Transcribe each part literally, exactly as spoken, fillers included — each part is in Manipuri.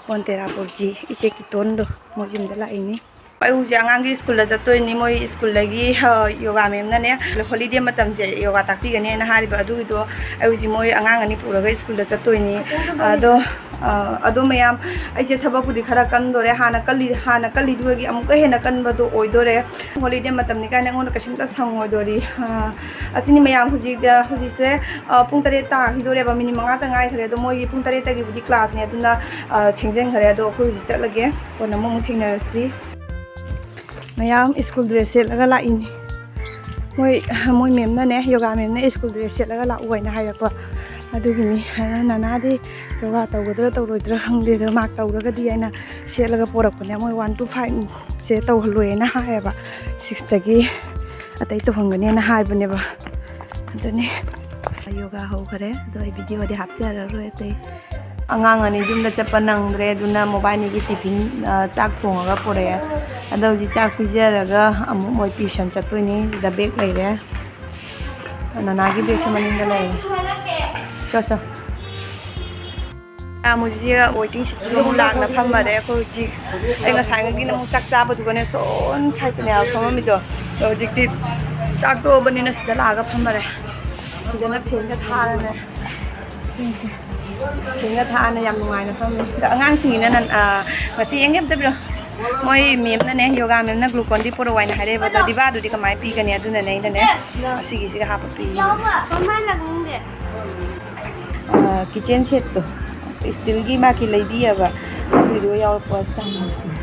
ꯀꯣꯟꯇꯦꯔꯥꯄꯨꯔꯒꯤ ꯏꯆꯦ ꯀꯤꯇꯣꯟꯗꯣ ꯃꯣꯏ ꯌꯨꯝꯗ ꯂꯥꯛꯏꯅꯤ꯫ ꯑꯩ ꯍꯧꯖꯤꯛ ꯑꯉꯥꯡꯒꯤ ꯁ꯭ꯀꯨꯜꯗ ꯆꯠꯇꯣꯏꯅꯤ꯫ ꯃꯣꯏ ꯁ꯭ꯀꯨꯜꯗꯒꯤ, ꯑ, ꯌꯣꯒꯥ ꯃꯦꯝꯅꯅꯦ, ꯍꯣꯂꯤꯗꯦ ꯃꯇꯝꯁꯦ ꯌꯣꯒꯥ ꯇꯥꯛꯄꯤꯒꯅꯦꯅ ꯍꯥꯏꯔꯤꯕ꯫ ꯑꯗꯨꯒꯤꯗꯣ ꯑꯩ ꯍꯧꯖꯤꯛ ꯃꯣꯏ ꯑꯉꯥꯡ ꯑꯅꯤ ꯄꯨꯔꯒ ꯁ꯭ꯀꯨꯜꯗ ꯆꯠꯇꯣꯏꯅꯤ꯫ ꯑꯗꯣ, ꯑ, ꯑꯗꯣ ꯃꯌꯥꯝ, ꯑꯩꯁꯦ ꯊꯕꯛꯄꯨꯗꯤ ꯈꯔ ꯀꯟꯗꯣꯔꯦ꯫ ꯍꯥꯟꯅ ꯀꯜꯂꯤ, ꯍꯥꯟꯅ ꯀꯜꯂꯤꯗꯨꯗꯒꯤ ꯑꯃꯨꯛꯀ ꯍꯦꯟꯅ ꯀꯟꯕꯗꯣ ꯑꯣꯏꯗꯣꯔꯦ꯫ ꯍꯣꯂꯤꯗꯦ ꯃꯇꯝꯅꯤ ꯀꯥꯏꯅ ꯑꯩꯉꯣꯟꯗ ꯀꯩꯁꯨꯝꯇ ꯁꯪꯉꯣꯏꯗꯣꯔꯤ꯫ ꯑ, ꯑꯁꯤꯅꯤ ꯃꯌꯥꯝ꯫ ꯍꯧꯖꯤꯛ, ꯑ, ꯍꯧꯖꯤꯛꯁꯦ, ꯑ, ꯄꯨꯡ ꯇꯔꯦꯠ ꯇꯥꯈꯤꯗꯣꯔꯦꯕ, ꯃꯤꯅꯤꯠ ꯃꯉꯥꯇ ꯉꯥꯏꯈ꯭ꯔꯦ꯫ ꯑꯗꯣ ꯃꯣꯏꯒꯤ ꯄꯨꯡ ꯇꯔꯦꯠꯇꯒꯤꯕꯨꯗꯤ ꯀ꯭ꯂꯥꯁꯅꯦ, ꯑꯗꯨꯅ, ꯑ, ꯊꯦꯡꯖꯤꯟꯈ꯭ꯔꯦ꯫ ꯑꯗꯣ ꯑꯩꯈꯣꯏ ꯍꯧꯖꯤꯛ ꯆꯠꯂꯒꯦ, ꯀꯣꯟꯅ ꯑꯃꯨꯛ, ꯑꯃꯨꯛ ꯊꯦꯡꯅꯔꯁꯤ꯫ ꯃꯌꯥꯝ ꯁ꯭ꯀꯨꯜ ꯗ꯭ꯔꯦꯁ ꯁꯦꯠꯂꯒ ꯂꯥꯛꯏꯅꯦ꯫ ꯃꯣꯏ, ꯃꯣꯏ ꯃꯦꯝꯅꯅꯦ, ꯌꯣꯒꯥ ꯃꯦꯝꯅ ꯁ꯭ꯀꯨꯜ ꯗ꯭ꯔꯦꯁ ꯁꯦꯠꯂꯒ ꯂꯥꯛꯎ ꯍꯥꯏꯅ ꯍꯥꯏꯔꯛꯄ꯫ ꯑꯗꯨꯒꯤꯅꯤ꯫ ꯑꯗ ꯅꯅꯥꯗꯤ ꯌꯣꯒꯥ ꯇꯧꯒꯗ꯭ꯔꯥ ꯇꯧꯔꯣꯏꯗ꯭ꯔꯥ ꯈꯪꯗꯦ, ꯑꯗꯣ ꯃꯥ ꯇꯧꯔꯒꯗꯤ ꯍꯥꯏꯅ ꯁꯦꯠꯂꯒ ꯄꯣꯔꯛꯄꯅꯦ꯫ ꯃꯣꯏ ꯋꯥꯟ ꯇꯨ ꯐꯥꯏꯚꯁꯦ ꯇꯧꯍꯜꯂꯣꯏꯅ ꯍꯥꯏꯌꯦꯕ ꯁꯤꯛꯁꯇꯒꯤ꯫ ꯑꯇꯩ ꯇꯧꯍꯟꯒꯅꯦꯅ ꯍꯥꯏꯕꯅꯦꯕ꯫ ꯑꯗꯨꯅꯤ꯫ ꯌꯣꯒꯥ ꯍꯧꯈꯔꯦ꯫ ꯑꯗꯣ ꯑꯩ ꯚꯤꯗꯤꯑꯣꯗꯤ ꯍꯥꯞꯆꯔꯔꯣꯏ ꯑꯇꯩ꯫ ꯑꯉꯥꯡ ꯑꯅꯤ ꯌꯨꯝꯗ ꯆꯠꯄ ꯅꯪꯗ꯭ꯔꯦ, ꯑꯗꯨꯅ ꯃꯣꯕꯥꯏꯅꯤꯒꯤ ꯇꯤꯐꯤꯟ, ꯑ, ꯆꯥꯛ ꯊꯣꯡꯉꯒ ꯄꯨꯔꯛꯑꯦ꯫ ꯑꯗꯣ ꯍꯧꯖꯤꯛ ꯆꯥꯛ ꯄꯤꯖꯔꯒ ꯑꯃꯨꯛ ꯃꯣꯏ ꯇ꯭ꯌꯨꯁꯟ ꯆꯠꯇꯣꯏꯅꯤ꯫ ꯁꯤꯗ ꯕꯦꯒ ꯂꯩꯔꯦ꯫ ꯅꯅꯥꯒꯤ ꯕꯦꯒꯁꯨ ꯃꯅꯤꯡꯗ ꯂꯩꯔꯦ꯫ ꯆꯣ, ꯆꯣ꯫ ꯃꯌꯥꯝ ꯍꯧꯖꯤꯛ ꯋꯦꯇꯤꯡ ꯁꯤꯠꯇꯨꯗ ꯑꯃꯨꯛ ꯂꯥꯛꯅ ꯐꯝꯃꯔꯦ꯫ ꯑꯩꯈꯣꯏ ꯍꯧꯖꯤꯛ, ꯑꯩ ꯉꯁꯥꯏꯉꯩꯒꯤꯅ ꯑꯃꯨꯛ ꯆꯥꯛ ꯆꯥꯕꯗꯨꯒꯅꯦ ꯁꯣꯟ ꯁꯥꯏꯠꯇꯅꯦ ꯍꯥꯏꯕ ꯐꯝꯃꯝꯃꯤꯗꯣ꯫ ꯑꯗꯣ ꯍꯧꯖꯤꯛꯇꯤ ꯆꯥꯛ ꯇꯣꯛꯑꯕꯅꯤꯅ ꯁꯤꯗ ꯂꯥꯛꯑꯒ ꯐꯝꯃꯔꯦ꯫ ꯁꯤꯗꯅ ꯐꯦꯟꯒ ꯊꯥꯔꯅꯦ꯫ ꯐꯦꯟꯒ ꯊꯥꯔꯅ ꯌꯥꯝ ꯅꯨꯡꯉꯥꯏꯅ ꯐꯝꯃꯤ꯫ ꯑꯗꯣ ꯑꯉꯥꯡꯁꯤꯡꯒꯤꯅ ꯅꯟ-, ꯑ, ꯉꯁꯤ ꯌꯦꯡꯒꯦ ꯑꯝꯇ ꯄꯤꯔꯣ꯫ ꯃꯣꯏ ꯃꯦꯝꯅꯅꯦ, ꯌꯣꯒꯥ ꯃꯦꯝꯅ ꯒ꯭ꯂꯨꯀꯣꯟ ꯗꯤ ꯄꯨꯔꯛꯑꯣ ꯍꯥꯏꯅ ꯍꯥꯏꯔꯛꯑꯦꯕ꯫ ꯑꯗꯣ ꯗꯤꯕꯥꯗꯨꯗꯤ ꯀꯃꯥꯏꯅ ꯄꯤꯒꯅꯤ? ꯑꯗꯨꯅꯅꯦ ꯑꯩꯅꯅꯦ ꯑꯁꯤꯒꯤꯁꯤꯒ ꯍꯥꯞꯄ ꯄꯤꯔꯤꯅꯦ꯫ ꯑ, ꯀꯤꯠꯆꯦꯟ ꯁꯦꯠꯇꯣ, ꯏꯁꯇꯤꯜꯒꯤ ꯃꯥꯒꯤ ꯂꯩꯕꯤꯑꯕ, ꯑꯗꯨꯏꯗꯨꯒ ꯌꯥꯎꯔꯛꯄ ꯆꯥꯃꯁꯅꯦ꯫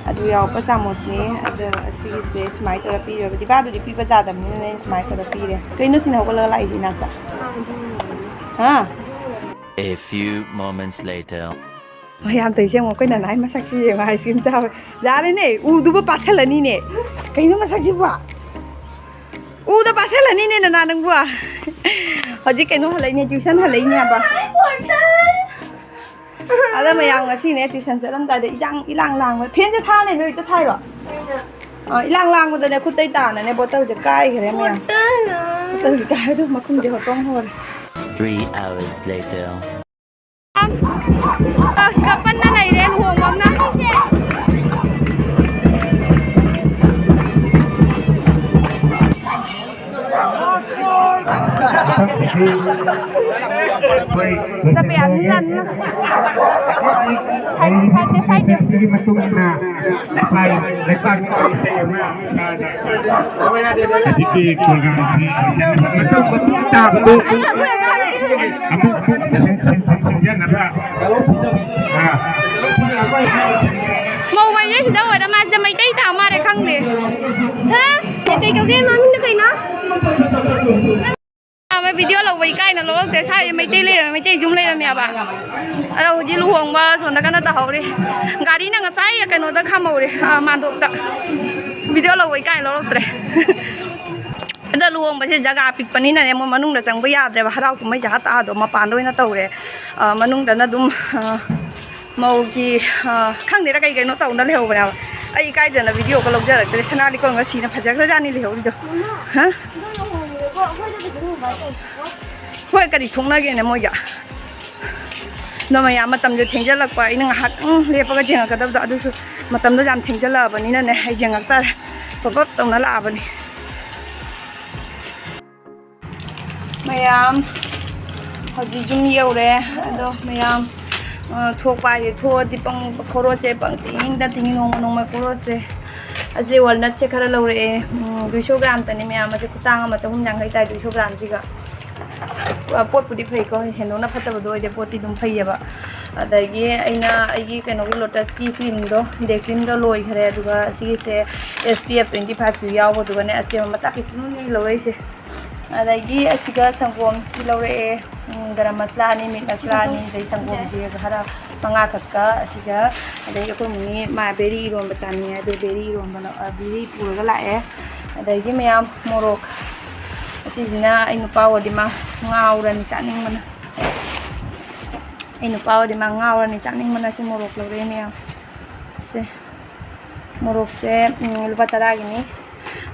ꯑꯗꯨ ꯌꯥꯎꯔꯛꯄ ꯆꯥꯃꯁꯅꯦ꯫ ꯑꯗꯣ ꯑꯁꯤꯒꯤꯁꯦ ꯁꯨꯃꯥꯏꯅ ꯇꯧꯔ ꯄꯤꯔꯕ꯫ ꯗꯤꯕꯥꯗꯨꯗꯤ ꯄꯤꯕ ꯌꯥꯗꯕꯅꯤꯅꯅꯦ ꯑꯩꯅ ꯁꯨꯃꯥꯏꯅ ꯇꯧꯔ ꯄꯤꯔꯦ꯫ ꯀꯩꯅꯣ ꯁꯤꯅ ꯍꯧꯒꯠꯂꯒ ꯂꯥꯛꯏꯁꯤ ꯏꯅꯥꯛꯇ? ꯍꯥ? A few moments later. ꯃꯌꯥꯝ ꯇꯧꯔꯤꯁꯦ ꯌꯦꯡꯉꯣ, ꯑꯩꯈꯣꯏ ꯅꯅꯥꯏ ꯃꯁꯛꯁꯤ ꯌꯦꯡꯉꯣ, ꯑꯥꯏꯁ ꯀ꯭ꯔꯤꯝ ꯆꯥꯕ꯫ ꯌꯥꯔꯦꯅꯦ, ꯎꯗꯨꯕꯨ ꯄꯥꯁꯜꯂꯅꯤꯅꯦ꯫ ꯀꯩꯅꯣ ꯃꯁꯛꯁꯤꯕꯨ? ꯎꯗ ꯄꯥꯁꯜꯂꯅꯤꯅꯦ ꯅꯅꯥ ꯅꯪꯕꯨ꯫ ꯍꯧꯖꯤꯛ ꯀꯩꯅꯣ ꯍꯜꯂꯛꯏꯅꯦ, ꯇ꯭ꯌꯨꯁꯟ ꯍꯜꯂꯛꯏꯅꯦ ꯍꯥꯏꯕ꯫ ꯑꯗ ꯃꯌꯥꯝ ꯉꯁꯤꯅꯦ ꯇ꯭ꯌꯨꯁꯟ ꯆꯠꯂꯝꯗꯥꯏꯗ ꯏꯔꯥꯡ ꯏꯂꯥꯡ ꯂꯥꯡꯕ꯫ ꯐꯦꯟꯁꯦ ꯊꯥꯅꯦ, ꯅꯣꯏ ꯍꯦꯛꯇ ꯊꯥꯏꯔꯣ? ꯑ, ꯏꯂꯥꯡ ꯂꯥꯡꯕꯗꯅꯦ ꯈꯨꯠꯇꯩ ꯇꯥꯅꯅꯦ ꯕꯣꯇꯜꯁꯦ ꯀꯥꯏꯈ꯭ꯔꯦ ꯃꯌꯥꯝ꯫ ꯕꯣꯇꯜꯁꯦ ꯀꯥꯏ, ꯑꯗꯨ ꯃꯈꯨꯝꯁꯦ ꯍꯣꯠꯇꯣꯛ ꯍꯧꯔꯦ꯫ Three hours later. ꯑꯁ, ꯀꯞꯄꯟꯅ ꯂꯩꯔꯦ ꯂꯨꯍꯣꯡꯕ ꯑꯃꯅ꯫ ꯆꯠꯄ ꯌꯥꯅꯤ, ꯌꯥꯅꯤ꯫ ꯁꯥꯏꯗ, ꯁꯥꯏꯗ, ꯁꯥꯏꯗ꯫ ꯃꯇꯨꯡ ꯏꯟꯅ ꯂꯩꯄꯥꯛ, ꯂꯩꯄꯥꯛꯀꯤ ꯏꯁꯩ ꯑꯃ ꯁꯥꯅ ꯍꯧꯖꯤꯛꯀꯤ ꯄ꯭ꯔꯣꯒ꯭ꯔꯥꯝꯁꯤ ꯃꯇꯨꯡ ꯃꯇꯨꯡ ꯇꯥꯕꯗꯨ ꯑꯃꯨꯛ ꯑꯃꯨꯛ ꯁꯤꯟ-, ꯁꯤꯟ-, ꯁꯤꯟꯖꯟꯅꯕ꯫ ꯑꯥ꯫ ꯃꯧ ꯃꯌꯦꯛꯁꯤꯗ ꯑꯣꯏꯔ ꯃꯥꯁꯦ ꯃꯩꯇꯩ ꯇꯥ ꯃꯥꯜꯂꯦ, ꯈꯪꯗꯦ꯫ ꯍꯥ? ꯀꯩ ꯀꯧꯒꯦ? ꯃꯃꯤꯡꯗꯣ ꯀꯩꯅꯣ? ꯑꯃ ꯚꯤꯗꯤꯑꯣ ꯂꯧꯕ ꯏꯀꯥꯏꯅ ꯂꯧꯔꯛꯇ꯭ꯔꯦ꯫ ꯁ꯭ꯋꯥꯏꯗ ꯃꯩꯇꯩ ꯂꯩꯔꯝꯃꯦ, ꯃꯩꯇꯩ ꯌꯨꯝ ꯂꯩꯔꯝꯃꯦꯕ꯫ ꯑꯗꯣ ꯍꯧꯖꯤꯛ ꯂꯨꯍꯣꯡꯕ ꯁꯣꯝꯗ ꯀꯟꯅ ꯇꯧꯍꯧꯔꯤ꯫ ꯒꯥꯔꯤꯅ ꯉꯁꯥꯏ ꯀꯩꯅꯣꯗ ꯈꯥꯝꯍꯧꯔꯦ, ꯑ, ꯃꯥꯟꯗꯣꯞꯇ꯫ ꯚꯤꯗꯤꯑꯣ ꯂꯧꯕ ꯏꯀꯥꯏꯅ ꯂꯧꯔꯛꯇ꯭ꯔꯦ꯫ ꯑꯗꯣ ꯂꯨꯍꯣꯡꯕꯁꯦ ꯖꯒꯥ ꯄꯤꯛꯄꯅꯤꯅꯅꯦ, ꯃꯣꯏ ꯃꯅꯨꯡꯗ ꯆꯪꯕ ꯌꯥꯗ꯭ꯔꯦꯕ꯫ ꯍꯔꯥꯎ ꯀꯨꯝꯍꯩ ꯖꯒꯥ ꯇꯥꯗꯣ ꯃꯄꯥꯟꯗ ꯑꯣꯏꯅ ꯇꯧꯔꯦ꯫ ꯑ, ꯃꯅꯨꯡꯗꯅ ꯑꯗꯨꯝ, ꯑ, ꯃꯧꯒꯤ, ꯑ, ꯈꯪꯗꯦꯗ, ꯀꯩ ꯀꯩꯅꯣ ꯇꯧꯅ ꯂꯩꯍꯧꯕꯅꯦꯕ꯫ ꯑꯩ ꯏꯀꯥꯏꯗꯅ ꯚꯤꯗꯤꯑꯣꯒ ꯂꯧꯖꯔꯛꯇ꯭ꯔꯦ꯫ ꯁꯅꯥ ꯂꯤꯛꯀꯣꯟꯒ ꯁꯤꯅ ꯐꯖꯈ꯭ꯔꯖꯥꯠꯅꯤ ꯂꯩꯍꯧꯔꯤꯗꯣ꯫ ꯍꯥ? ꯍꯣꯏ, ꯀꯔꯤ ꯊꯣꯛꯅꯒꯦꯅꯦ ꯃꯣꯏꯒ? ꯑꯗꯣ ꯃꯌꯥꯝ, ꯃꯇꯝꯁꯨ ꯊꯦꯡꯖꯜꯂꯛꯄ, ꯑꯩꯅ ꯉꯥꯏꯍꯥꯛꯇꯪ ꯂꯦꯞꯄꯒ ꯌꯦꯡꯉꯛꯀꯗꯕꯗꯣ, ꯑꯗꯨꯁꯨ ꯃꯇꯝꯗꯣ ꯌꯥꯝ ꯊꯦꯡꯖꯜꯂꯛꯑꯕꯅꯤꯅꯅꯦ, ꯑꯩ ꯌꯦꯡꯉꯛ ꯇꯥꯔꯦ꯫ ꯄꯞ ꯄꯞ ꯇꯧꯅ ꯂꯥꯛꯑꯕꯅꯤ꯫ ꯃꯌꯥꯝ ꯍꯧꯖꯤꯛ ꯌꯨꯝ ꯌꯧꯔꯦ꯫ ꯑꯗꯣ ꯃꯌꯥꯝ, ꯑ, ꯊꯣꯛꯄ ꯍꯥꯏꯁꯦ, ꯊꯣꯛꯑꯗꯤ ꯄꯪ-, ꯈꯣꯔꯣꯁꯦ ꯄꯪꯇꯤꯡꯗ ꯇꯤꯡꯉꯤ, ꯅꯣꯡꯃ ꯅꯣꯡꯃ ꯈꯣꯔꯣꯁꯦ꯫ ꯑꯁꯤ ꯋꯥꯜꯅꯠꯁꯦ ꯈꯔ ꯂꯧꯔꯛꯑꯦ, ꯎꯝ, ꯗꯨꯏꯁꯣ ꯒ꯭ꯔꯥꯝꯇꯅꯤ ꯃꯌꯥꯝ꯫ ꯑꯁꯤ ꯈꯨꯇꯥꯡ ꯑꯃ ꯆꯍꯨꯝ ꯌꯥꯡꯈꯩ ꯇꯥꯏ, ꯗꯨꯏꯁꯣ ꯒ꯭ꯔꯥꯝꯁꯤꯒ꯫ ꯑ, ꯄꯣꯠꯄꯨꯗꯤ ꯐꯩꯀꯣ, ꯍꯦꯟꯗꯣꯛꯅ ꯐꯠꯇꯕꯗꯣ ꯑꯣꯏꯗꯦ, ꯄꯣꯠꯇꯤ ꯑꯗꯨꯝ ꯐꯩꯌꯦꯕ꯫ ꯑꯗꯒꯤ ꯑꯩꯅ ꯑꯩꯒꯤ ꯀꯩꯅꯣꯒꯤ ꯂꯣꯇꯁꯀꯤ ꯀ꯭ꯔꯤꯝꯗꯣ, ꯗꯦ ꯀ꯭ꯔꯤꯝꯗꯣ ꯂꯣꯏꯈ꯭ꯔꯦ꯫ ꯑꯗꯨꯒ ꯑꯁꯤꯒꯤꯁꯦ ꯑꯦꯁ ꯄꯤ ꯑꯦꯐ ꯇ꯭ꯋꯦꯟꯇꯤ ꯐꯥꯏꯚꯁꯨ ꯌꯥꯎꯕꯗꯨꯒꯅꯦ, ꯑꯁꯦꯝꯕ ꯃꯆꯥ ꯄꯤꯛꯇ꯭ꯔꯨꯅꯤ ꯂꯧꯔꯛꯏꯁꯦ꯫ ꯑꯗꯒꯤ ꯑꯁꯤꯒ ꯁꯪꯒꯣꯝꯁꯤ ꯂꯧꯔꯛꯑꯦ꯫ ꯎꯝ, ꯒꯔꯝ ꯃꯁꯂꯥ ꯑꯅꯤ, ꯃꯤꯠ ꯃꯁꯂꯥ ꯑꯅꯤ, ꯑꯗꯩ ꯁꯪꯒꯣꯝꯁꯤ ꯈꯔ ꯃꯉꯥ ꯈꯛꯀ ꯑꯁꯤꯒ, ꯑꯗꯩ ꯑꯩꯈꯣꯏ ꯃꯨꯛꯅꯤ ꯃꯥ ꯕꯦꯔꯤ ꯏꯔꯣꯟꯕ ꯆꯥꯅꯤꯡꯉꯦ, ꯑꯗꯨ ꯕꯦꯔꯤ ꯏꯔꯣꯟꯕ ꯂꯧ-, ꯑ, ꯕꯦꯔꯤ ꯄꯨꯔꯒ ꯂꯥꯛꯑꯦ꯫ ꯑꯗꯒꯤ ꯃꯌꯥꯝ ꯃꯣꯔꯣꯛ ꯑꯁꯤꯁꯤꯅ ꯑꯩ ꯅꯨꯄꯥ ꯑꯣꯏꯔꯗꯤ ꯃꯥ ꯉꯥꯎꯔꯅꯤ ꯆꯥꯅꯤꯡꯕꯅ꯫ ꯑꯩ ꯅꯨꯄꯥ ꯑꯣꯏꯔꯗꯤ ꯃꯥ ꯉꯥꯎꯔꯅꯤ ꯆꯥꯅꯤꯡꯕꯅ꯫ ꯁꯤ ꯃꯣꯔꯣꯛ ꯂꯧꯔꯛꯑꯦ ꯃꯌꯥꯝ꯫ ꯁꯦ꯫ ꯃꯣꯔꯣꯛꯁꯦ, ꯎꯝ, ꯂꯨꯄꯥ ꯇꯔꯥꯒꯤꯅꯤ꯫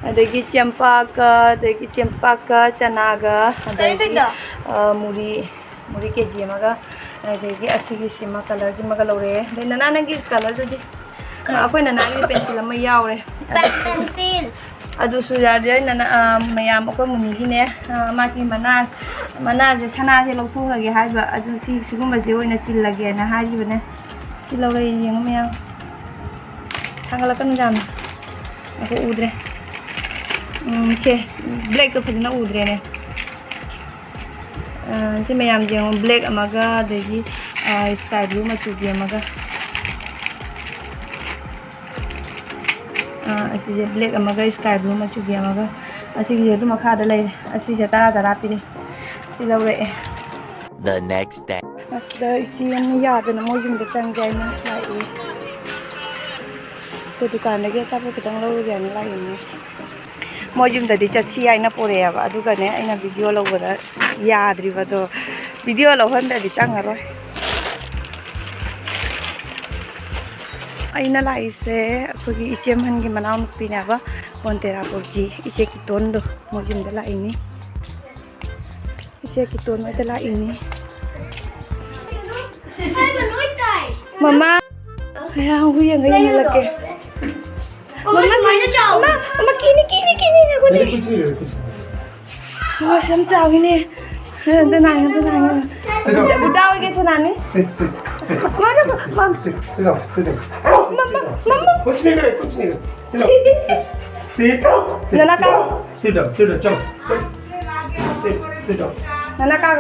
ꯑꯗꯒꯤ ꯆꯦꯡꯄꯥꯛꯀ, ꯑꯗꯒꯤ ꯆꯦꯡꯄꯥꯛꯀ ꯆꯅꯥꯒ, ꯑꯗꯒꯤ, ꯑ, ꯃꯨꯔꯤ, ꯃꯨꯔꯤ ꯀꯦ ꯖꯤ ꯑꯃꯒ, ꯑꯗꯒꯤ ꯑꯁꯤꯒꯤꯁꯤꯃ, ꯀꯂꯔꯁꯤꯃꯒ ꯂꯧꯔꯛꯑꯦ꯫ ꯑꯗꯩ ꯅꯅꯥ, ꯅꯪꯒꯤ ꯀꯂꯔꯗꯨꯗꯤ? ꯑꯩꯈꯣꯏ ꯅꯅꯥꯒꯤ ꯄꯦꯟꯁꯤꯜ ꯑꯃ ꯌꯥꯎꯔꯦ꯫ ꯄꯦꯟꯁꯤꯜ꯫ ꯑꯗꯨꯁꯨ ꯌꯥꯗꯦ꯫ ꯑꯩ ꯅꯅꯥ, ꯑ, ꯃꯌꯥꯝ ꯑꯩꯈꯣꯏ ꯃꯨꯅꯤꯒꯤꯅꯦ, ꯑ, ꯃꯥꯒꯤ ꯃꯅꯥ, ꯃꯅꯥꯁꯦ, ꯁꯅꯥꯁꯦ ꯂꯧꯊꯣꯛꯈ꯭ꯔꯒꯦ ꯍꯥꯏꯕ꯫ ꯑꯗꯨ ꯁꯤ, ꯁꯤꯒꯨꯝꯕꯁꯦ ꯑꯣꯏꯅ ꯆꯤꯜꯂꯒꯦꯅ ꯍꯥꯏꯈꯤꯕꯅꯦ꯫ ꯁꯤ ꯂꯧꯔꯛꯑꯦ, ꯌꯦꯡꯉꯨ ꯃꯌꯥꯝ꯫ ꯊꯥꯡꯒꯠꯂꯛꯀꯅꯨ ꯌꯥꯝꯅ꯫ ꯑꯩꯈꯣꯏ ꯎꯗ꯭ꯔꯦ꯫ ꯎꯝ, ꯁꯦ, blackꯇꯣ ꯐꯖꯅ ꯎꯗ꯭ꯔꯦꯅꯦ꯫ ꯑ, ꯁꯤ ꯃꯌꯥꯝꯁꯦ ꯌꯦꯡꯉꯣ, black ꯑꯃꯒ, ꯑꯗꯒꯤ, ꯑ, sky blue ꯃꯆꯨꯒꯤ ꯑꯃꯒ꯫ ꯑ, ꯑꯁꯤꯁꯦ black ꯑꯃꯒ sky blue ꯃꯆꯨꯒꯤ ꯑꯃꯒ꯫ ꯑꯁꯤꯒꯤꯁꯦ ꯑꯗꯨꯝ ꯃꯈꯥꯗ ꯂꯩꯔꯦ꯫ ꯑꯁꯤꯁꯦ ꯇꯔꯥ ꯇꯔꯥ ꯄꯤꯔꯦ꯫ ꯁꯤ ꯂꯧꯔꯛꯑꯦ꯫ The next day. ꯑꯁꯤꯗ ꯏꯆꯦ ꯑꯃ ꯌꯥꯗꯅ ꯃꯣꯏ ꯌꯨꯝꯗ ꯆꯪꯒꯦ ꯍꯥꯏꯅ ꯂꯥꯛꯏ꯫ ꯑꯩꯈꯣꯏ ꯗꯨꯀꯥꯟꯗꯒꯤ ꯑꯆꯥꯄꯣꯠ ꯈꯤꯇꯪ ꯂꯧꯔꯨꯒꯦ ꯍꯥꯏꯅ ꯂꯥꯛꯏꯅꯦ꯫ ꯃꯣꯏ ꯌꯨꯝꯗꯗꯤ ꯆꯠꯁꯤ ꯍꯥꯏꯅ ꯄꯨꯔꯛꯑꯦꯕ, ꯑꯗꯨꯒꯅꯦ ꯑꯩꯅ video ꯂꯧꯕꯗ ꯌꯥꯗ꯭ꯔꯤꯕꯗꯣ꯫ Video ꯂꯧꯍꯟꯗ꯭ꯔꯗꯤ ꯆꯪꯉꯔꯣꯏ꯫ ꯑꯩꯅ ꯂꯥꯛꯏꯁꯦ ꯑꯩꯈꯣꯏꯒꯤ ꯏꯆꯦ ꯑꯍꯟꯒꯤ ꯃꯅꯥꯎꯅꯨꯄꯤꯅꯦꯕ, ꯃꯣꯟꯇꯦꯔꯥꯄꯨꯔꯒꯤ ꯏꯆꯦ ꯀꯤꯇꯣꯟꯗꯣ, ꯃꯣꯏ ꯌꯨꯝꯗ ꯂꯥꯛꯏꯅꯤ꯫ ꯏꯆꯦ ꯀꯤꯇꯣꯟ ꯍꯣꯏꯗ ꯂꯥꯛꯏꯅꯤ꯫ ꯃꯃꯥ, ꯑꯌꯥ, ꯍꯨꯏ ꯌꯦꯡꯒ ꯌꯦꯡꯍꯜꯂꯛꯀꯦ꯫ ꯃꯃꯥ, ꯁꯨꯃꯥꯏꯅ ꯆꯥꯎ꯫ ꯃꯃꯥ, ꯃꯃꯥ, ꯀꯤꯅꯤ, ꯀꯤꯅꯤ, ꯀꯤꯅꯤ, ꯉꯥꯏꯈꯣꯅꯦ꯫ ꯃꯃꯥꯁꯨ ꯌꯥꯝ ꯆꯥꯎꯋꯤꯅꯦ꯫ ꯑꯝꯇ ꯅꯥꯡꯉꯦ, ꯑꯝꯇ ꯅꯥꯡꯉꯦ꯫ ꯁꯤꯗ, ꯁꯤꯗ꯫ ꯕꯨꯗꯥ ꯍꯣꯏꯒꯤ ꯁꯅꯥꯅꯤ꯫ Sit, sit, sit. ꯃꯥꯅ, ꯃꯥ- Sit, sit down, sit down. ꯃꯃꯥ, ꯃꯃꯥ꯫ कुछ नहीं करे, कुछ नहीं करे। Sit down, sit, sit. Sit, sit, ꯅꯅꯥ sit down. ꯀꯥꯎ꯫ Sit down, sit down, चलो, चलो। Sit, sit down. ꯅꯅꯥ ꯀꯥꯎ꯫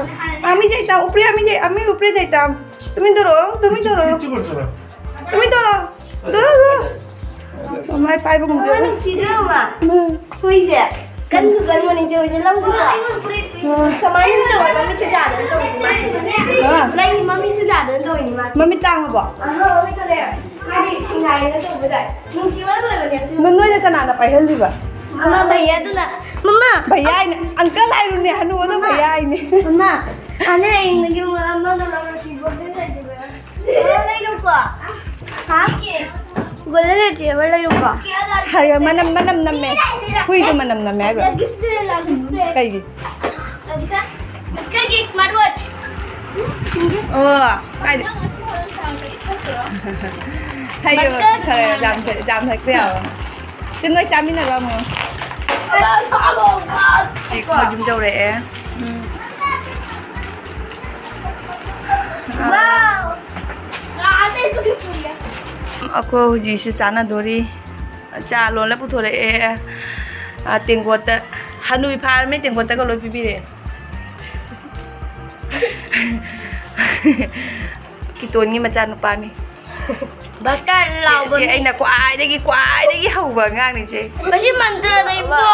আমি যাইতাম, উপরে আমি যাই, আমি উপরে যাইতাম। তুমি ধরো, তুমি ধরো। কিচ্ছু করছো না। তুমি ধরো, ধরো, ধরো। ꯃꯥꯏ ꯄꯥꯏꯕꯒꯨꯝ ꯇꯧꯋꯦ꯫ ꯅꯨꯡꯁꯤꯗ꯭ꯔꯣ, ꯃꯥ? ꯎꯝ꯫ ꯍꯨꯏꯁꯦ꯫ ꯀꯟꯁꯨ ꯀꯟꯕꯅꯤ, ꯏꯆꯦ ꯍꯣꯏꯁꯦ, ꯂꯧꯁꯤꯀꯣ꯫ ꯎꯝ꯫ ꯁꯨꯃꯥꯏꯅ ꯇꯧꯔꯒ ꯃꯃꯤꯠꯁꯦ ꯖꯥꯗꯅ ꯇꯧꯔꯤꯅꯤ, ꯃꯥ꯫ ꯑꯥ꯫ ꯅꯪꯒꯤ ꯃꯃꯤꯠꯁꯦ ꯖꯥꯗꯅ ꯇꯧꯔꯤꯅꯤ, ꯃꯥ꯫ ꯃꯃꯤꯠ ꯇꯥꯡꯉꯕꯣ? ꯑꯍꯥ, ꯃꯃꯤꯠꯇꯣ ꯂꯩꯔꯦ꯫ ꯃꯥꯗꯤ ꯊꯤꯡꯒꯥꯏꯔꯒ ꯇꯧꯕ ꯇꯥꯏ꯫ ꯅꯨꯡꯁꯤꯕ ꯂꯣꯏꯕꯅꯦ, ꯁꯤ꯫ ꯅꯣꯏꯅ ꯀꯅꯥꯅ ꯄꯥꯏꯍꯜꯂꯤꯕ? ꯃꯃꯥ, ꯚꯩꯌꯥꯗꯨꯅ꯫ ꯃꯃꯥ! ꯚꯩꯌꯥ ꯍꯥꯏꯅꯦ꯫ Uncle ꯍꯥꯏꯔꯨꯅꯦ, ꯍꯅꯨꯕꯗꯣ ꯃꯃꯥ꯫ ꯚꯩꯌꯥ ꯍꯥꯏꯅꯦ꯫ ꯃꯃꯥ, ꯑꯅꯦ ꯑꯩꯅꯒꯤ ꯃꯃꯥ ꯂꯧꯔꯁꯤ, ꯒꯣꯜꯗꯦꯟ ꯂꯩꯔꯨꯀꯣ꯫ ꯍꯥ? ꯒꯣꯜꯗꯦꯟ ꯔꯤꯇ꯭ꯔꯤꯚꯔ ꯂꯩꯔꯨꯀꯣ꯫ ꯍꯥꯏꯌꯣ, ꯃꯅꯝ, ꯃꯅꯝ ꯅꯝꯃꯦ꯫ ꯍꯨꯏꯗꯣ ꯃꯅꯝ ꯅꯝꯃꯦ ꯍꯥꯏꯕ꯫ ꯀꯩꯒꯤ? ꯕꯤꯁꯀꯠꯀꯤ ꯁ꯭ꯃꯥꯔꯠ ꯋꯥꯠꯆ꯫ ꯑꯣ, ꯀꯥꯏꯗ? ꯊꯩꯌꯦꯕ, ꯈꯔ ꯌꯥꯝ ꯊꯩ-, ꯌꯥꯝ ꯊꯛꯄ ꯌꯥꯕ꯫ ꯁꯤ ꯅꯣꯏ ꯆꯥꯃꯤꯟꯅꯔꯣ ꯑꯃꯨꯛ꯫ ꯁꯤ ꯈꯣꯏ ꯌꯨꯝ ꯌꯧꯔꯛꯑꯦ꯫ ꯎꯝ꯫ ꯑꯩꯈꯣꯏ ꯍꯧꯖꯤꯛꯁꯤ ꯆꯥꯟꯅꯗꯣꯔꯤ꯫ ꯆꯥ ꯂꯣꯜꯂ ꯄꯨꯊꯣꯔꯛꯑꯦ꯫ ꯑ, ꯇꯦꯡꯀꯣꯠꯇ꯫ ꯍꯅꯨꯕꯤ ꯐꯥꯔꯝꯃꯦ, ꯇꯦꯡꯀꯣꯠꯇꯒ ꯂꯣꯏ ꯄꯤꯕꯤꯔꯦ꯫ ꯀꯤꯇꯣꯟꯒꯤ ꯃꯆꯥꯅꯨꯄꯥꯅꯤ꯫ ꯕꯁꯀꯥ ꯁꯤ, ꯁꯤ ꯂꯥꯎꯕꯅꯤ꯫ ꯑꯩꯅ ꯈ꯭ꯋꯥꯏꯗꯒꯤ, ꯈ꯭ꯋꯥꯏꯗꯒꯤ ꯍꯧꯕ ꯑꯉꯥꯡꯅꯤ ꯁꯦ꯫ ꯃꯁꯤ ꯃꯟꯇ꯭ꯔꯗ ꯏꯕꯣ꯫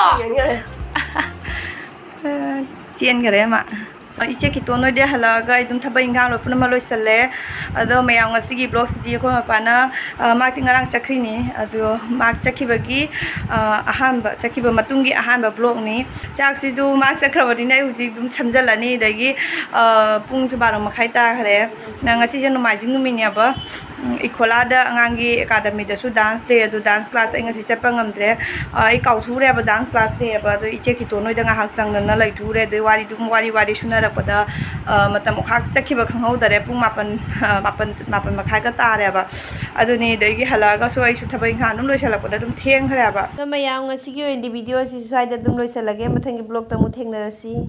ꯆꯦꯟꯈꯔꯦ ꯃꯥ꯫ ꯏꯆꯦ ꯀꯤꯇꯣꯟ ꯍꯣꯏꯗꯤ ꯍꯜꯂꯛꯑꯒ ꯑꯩ ꯑꯗꯨꯝ ꯊꯕꯛ ꯏꯪꯈꯥꯡ ꯂꯣꯏ ꯄꯨꯝꯅꯃꯛ ꯂꯣꯏꯁꯜꯂꯦ꯫ ꯑꯗꯣ ꯃꯌꯥꯝ, ꯉꯁꯤꯒꯤ vlogꯁꯤꯗꯤ ꯑꯩꯈꯣꯏ ꯃꯄꯥꯅ, ꯑ, ꯃꯥꯗꯤ ꯉꯔꯥꯡ ꯆꯠꯈ꯭ꯔꯤꯅꯤ꯫ ꯑꯗꯣ ꯃꯥ ꯆꯠꯈꯤꯕꯒꯤ, ꯑ, ꯑꯍꯥꯟꯕ, ꯆꯠꯈꯤꯕ ꯃꯇꯨꯡꯒꯤ ꯑꯍꯥꯟꯕ vlogꯅꯤ꯫ ꯆꯥꯛꯁꯤꯁꯨ ꯃꯥ ꯆꯠꯈ꯭ꯔꯕꯅꯤꯅ ꯑꯩ ꯍꯧꯖꯤꯛ ꯑꯗꯨꯝ ꯁꯝꯖꯜꯂꯅꯤ꯫ ꯑꯗꯒꯤ, ꯑ, ꯄꯨꯡꯁꯨ ꯕꯥꯔꯣ ꯃꯈꯥꯏ ꯇꯥꯈ꯭ꯔꯦ꯫ ꯅ-, ꯉꯁꯤꯁꯦ ꯅꯣꯡꯃꯥꯏꯖꯤꯡ ꯅꯨꯃꯤꯠꯅꯦꯕ꯫ ꯎꯝ, ꯏꯈꯣꯂꯥꯗ ꯑꯉꯥꯡꯒꯤ ꯑꯦꯀꯥꯗꯃꯤꯗꯁꯨ dance ꯂꯩ, ꯑꯗꯨ dance class ꯑꯩ ꯉꯁꯤ ꯆꯠꯄ ꯉꯝꯗ꯭ꯔꯦ꯫ ꯑ, ꯑꯩ ꯀꯥꯎꯊꯨꯔꯦꯕ dance class ꯂꯩꯌꯦꯕ, ꯑꯗꯣ ꯏꯆꯦ ꯀꯤꯇꯣꯟ ꯍꯣꯏꯗ ꯉꯥꯏꯍꯥꯛ ꯆꯪꯗꯅ ꯂꯩꯊꯨꯔꯦ꯫ ꯑꯗꯩ ꯋꯥꯔꯤꯗꯨ, ꯋꯥꯔꯤ, ꯋꯥꯔꯤ ꯁꯨꯅꯔꯛꯄꯗ, ꯑ, ꯃꯇꯝ ꯉꯥꯏꯍꯥꯛ ꯆꯠꯈꯤꯕ ꯈꯪꯍꯧꯗꯔꯦ꯫ ꯄꯨꯡ ꯃꯥꯄꯟ, ꯑ, ꯃꯥꯄꯟ, ꯃꯥꯄꯟ ꯃꯈꯥꯏꯒ ꯇꯥꯔꯦꯕ꯫ ꯑꯗꯨꯅꯤ, ꯑꯗꯒꯤ ꯍꯜꯂꯛꯑꯒꯁꯨ ꯑꯩꯁꯨ ꯊꯕꯛ ꯏꯪꯈꯥꯡ ꯑꯗꯨꯝ ꯂꯣꯏꯁꯜꯂꯛꯄꯗ ꯑꯗꯨꯝ ꯊꯦꯡꯈ꯭ꯔꯦꯕ꯫ ꯑꯗꯣ ꯃꯌꯥꯝ, ꯉꯁꯤꯒꯤ ꯑꯣꯏꯅꯗꯤ video ꯑꯁꯤ ꯁ꯭ꯋꯥꯏꯗ ꯑꯗꯨꯝ ꯂꯣꯏꯁꯜꯂꯒꯦ꯫ ꯃꯊꯪꯒꯤ vlogꯇ ꯑꯃꯨꯛ ꯊꯦꯡꯅꯔꯁꯤ꯫